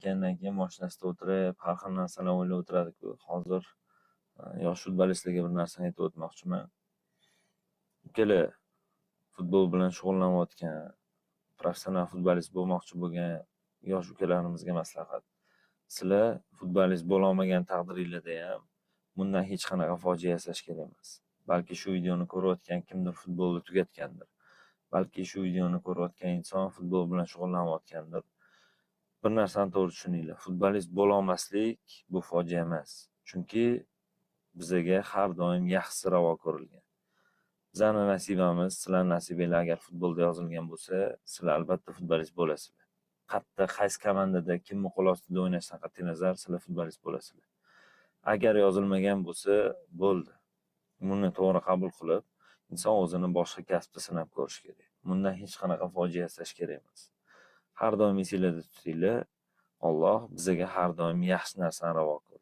Ketgandan keyin mashinasida o'tirib, har xil narsalar o'ylab o'tiradi-ku. Hozir yosh futbolistlarga bir narsani aytib o'tmoqchiman. Ukalar, futbol bilan shug'ullanayotgan, professional futbolist bo'lmoqchi bo'lgan yosh ukalarimizga maslahat. Sizlar futbolist bo'lolmagan taqdiringlarda ham bundan hech qanaqa fojia yasash kerak emas. Balki shu videoni ko'rayotgan kimdir futbolni tugatgandir. Balki shu videoni ko'rayotgan inson futbol bilan shug'ullanayotgandir. Bir narsani to'g'ri tushuninglar. Futbolist bo'lolmaslik bu fojia emas. Chunki bizaga har doim yaxshisi ravo ko'rilgan. Bizani nasibamiz, sizlarning nasibanglar agar futbolda yozilgan bo'lsa, sizlar albatta futbolist bo'lasizlar. Qayerda, qaysi komandada, kimni qo'l ostida o'ynashdan qat'iy nazar, sizlar futbolist bo'lasizlar. Agar yozilmagan bo'lsa, bo'ldi. Buni to'g'ri qabul qilib, inson o'zini boshqa kasbda sinab ko'rishi kerak. Bundan hech qanaqa fojia yasash kerak emas. Har doim esinglarda tutinglar, Alloh bizaga har doim yaxshi narsani ravo ko'radi.